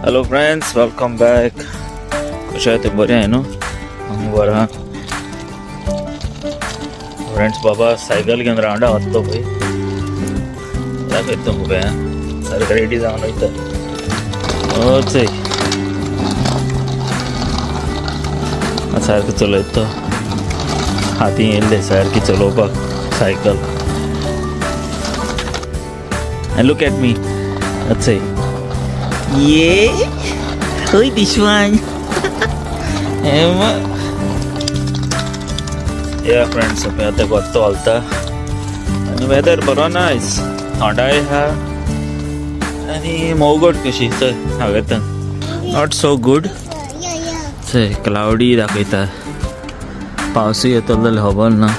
Hello friends, welcome back. कशें आहाय तुमी बरें आहाय न्हू? हांव बरो आहा. फ्रेंड्स, बाबा सायकल घेवन रावंडा वता तो पळय, दाखयता तुमकां पळय. सारकें रेडी जावन वयता. चय सारकें चलयता तो, हाती येयल्ले सारकी चलोवपाक cycle. And look at me. चय ये, ओय this one. या फ्रेंड्स, आतां गोत्तो घालता आनी वेदर बरो नायस, थोंडाय आहा आनी मोवगट कशी. चय हांगा not so good. चय क्लावडी दाखयता, पावसूय येतलो जाल्यार खबर ना.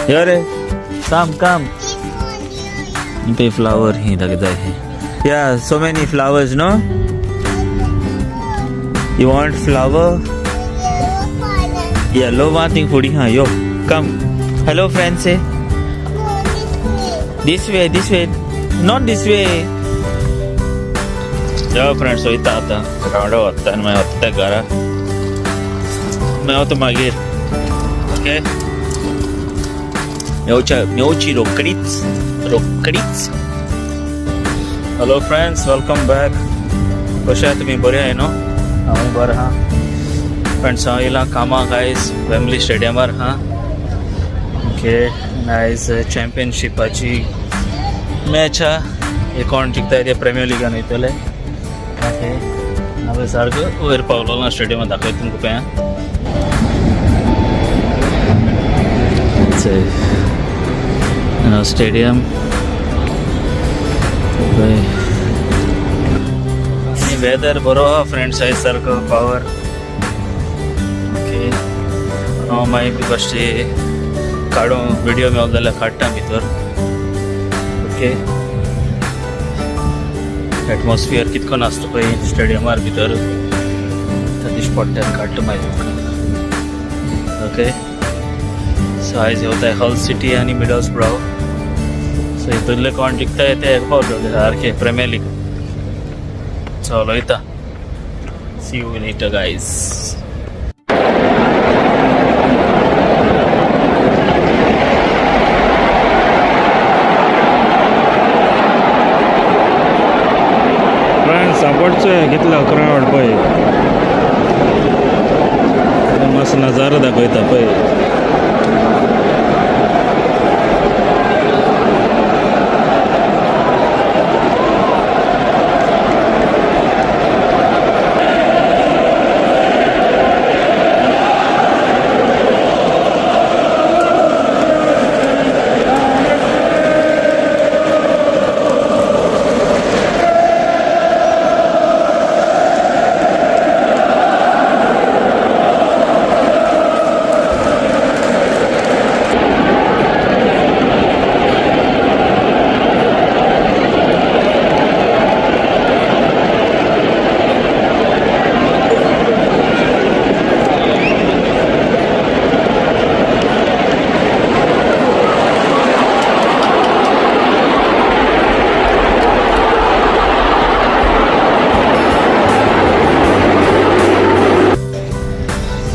यो रे, काम काम पे फ्लावर ही दाखयता हे. Yeah, so many flowers, no? You want flower? Yellow one thing foodie. हा, यो, come. Hello friends, say this way, this way, not this way. यो फ्रेंड्स, वयता आतां रावंडो वता आनी मागीर वता घरा. मेवता मागीर. ओके, मेवच्या मेवची रोकडीच रोकडीच. Hello friends, welcome back. कशें आहा तुमी? बरें आहाय न्हू? हांवूय बरो आहा. फ्रेंड्स, हांव येयलां कामाक आयज वेम्बली स्टेडियमार आहा. ओके, आयज चॅम्पियनशिपाची मॅच आहा. हे कोण जिखता ते प्रिमियर लिगान वयतले. ओके, हांवें सारको वयर पावलो ना स्टेडियमार, दाखयता तुमकां पळय. स्टेडियम पळय. वेदर बरो आहा फ्रेंड्स आयज, सारको पावर. ओके, हांव मागीर बेश्टे काडूं विडियो मेवलो जाल्यार काडटा भितर. ओके, एटमॉस्फियर कितको नासता पळय स्टेडियमार भितर, ते दिश्टी पडटा आनी काडटा मागीर तुमकां. ओके, सो आयज येवताय हल सिटी आनी मिडल्सब्रो. सो हितूंतले कोण जिखताय ते एक पावतले सारके प्रिमियर लीग. चलो वयता. See you later, guys. Friends, सापडचो कितलो क्रावड पळय, मस्त नजारो दाखयता पळय.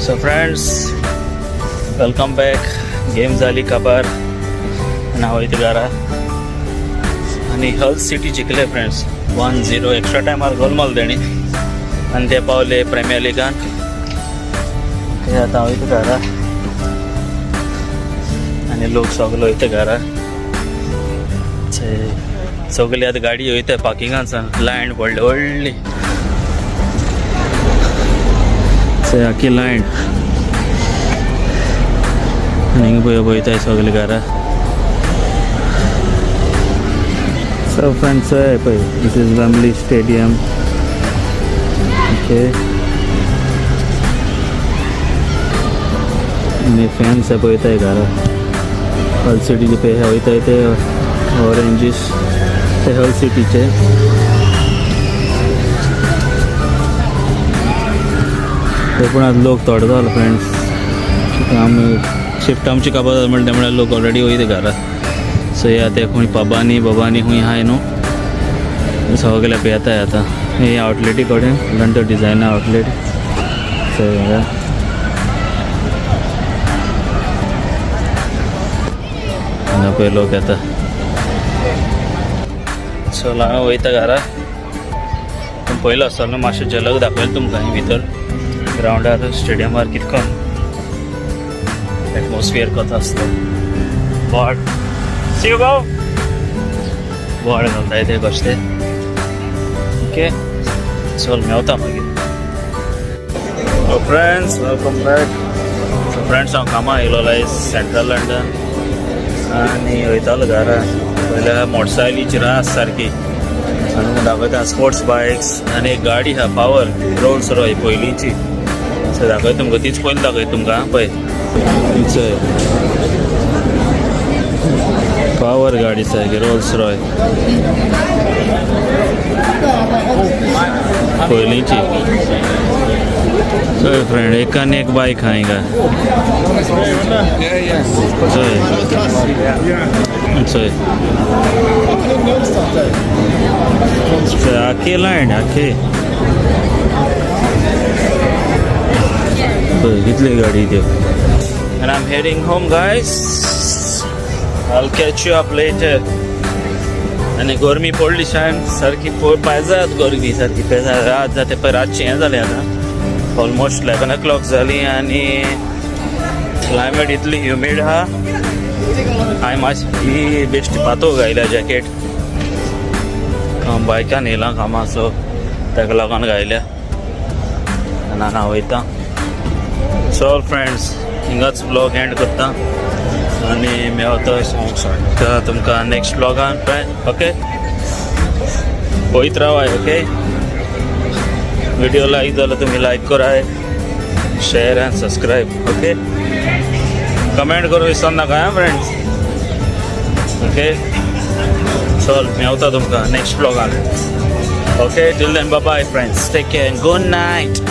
So friends, welcome back. Game झाली काबार आनी हांव वयता घरा. आनी हल सिटी जिखले फ्रेंड्स, 1-0. एक्स्ट्रा टायमार गोल मारलो तेणी आनी ते पावले प्रिमियर लिगान. ते आतां हांव वयता घरा आनी लोक सगलो वयता घरा. सगले आतां गाडी वयता पार्किंगान सान लायन पडली व्हडली. आखी लायन आनी हिंगा पळय वयताय सगले घरा. So friends, पळय, this is Wembley Stadium. Okay, आनी फॅन्स पळयताय घरा. हल सिटीचे पळय वयताय ते ऑरेंजीस, ते हल सिटीचे. ते पूण आतां लोक थोडे जालो फ्रेंड्स. आमी शिफ्ट आमची काबार जाली म्हणटा म्हळ्यार लोक ऑलरेडी वयता घरा. सो हे आतां खूंय पबांनी बबांनी खूंय आहाय न्हू, सगळे पियेताय आतां. हे आउटलेटी कडेन लंडन डिझायनर आउटलेट. चोय हांगा हांगा पळय लोक येता. चल, हांव वयता घरा. तुमी पयलो आसतलो न्हू, मातशें झलक दाखयलें तुमकां हांवें भितर ग्रावंडार, स्टेडियमार कितको एटमॉस्फियर कसो आसता. बोट सी गो बोट घालताय ते कशे ते. ओके, चल, मेवता मागीर. Friends, welcome back. So friends, हांव कामां येयलो आयज सेंट्रल लंडन आनी वयतालो घरा. पयल्या मोटरसायकलीची रास सारकी आनी दाखयता स्पोर्ट्स बायक्स आनी एक गाडी आहा, पावर रोल्स रॉय पयलींची. सो दाखयता तुमकां, तीच पयलीं दाखयता तुमकां. पळय, चोय, पावर गाडी सारकी, रोल्स रॉय पयलींची. चोय फ्रेंड, एक आनी एक बायक आहा हिंगा. चोय चोय चोय, आखी लायन आखी. पळय कितली गाडी त्यो. And I'm heading home, guys. I'll catch you up later. आनी गरमी पडली शान सारकी, पायजात गरमी सारकी पेजात. रात जाते पळय, रातचें हें जालें आतां, ऑलमोस्ट 11 ओ क्लॉक जाली आनी क्लायमेट इतली ह्युमीड आहा. हांवें मातशी ही बेश्टी पातो घायल्या जॅकेट. बायकान येयलां कामा, सो ताका लागून घायल्या आनी हांव वयता. सो फ्रेंड्स, हिंगाच ब्लॉग एंड करता आनी मेवता तुमकां नेक्स्ट ब्लॉगान. ओके, पळयत रावाय. ओके, व्हिडिओ लायक जाल्यार तुमी लायक कराय, share and subscribe. Okay, comment करूं विसर नाका आं फ्रेंड्स. ओके, चल, मेवता तुमकां next ब्लॉगान. Okay, till then, bye friends, take care, good night.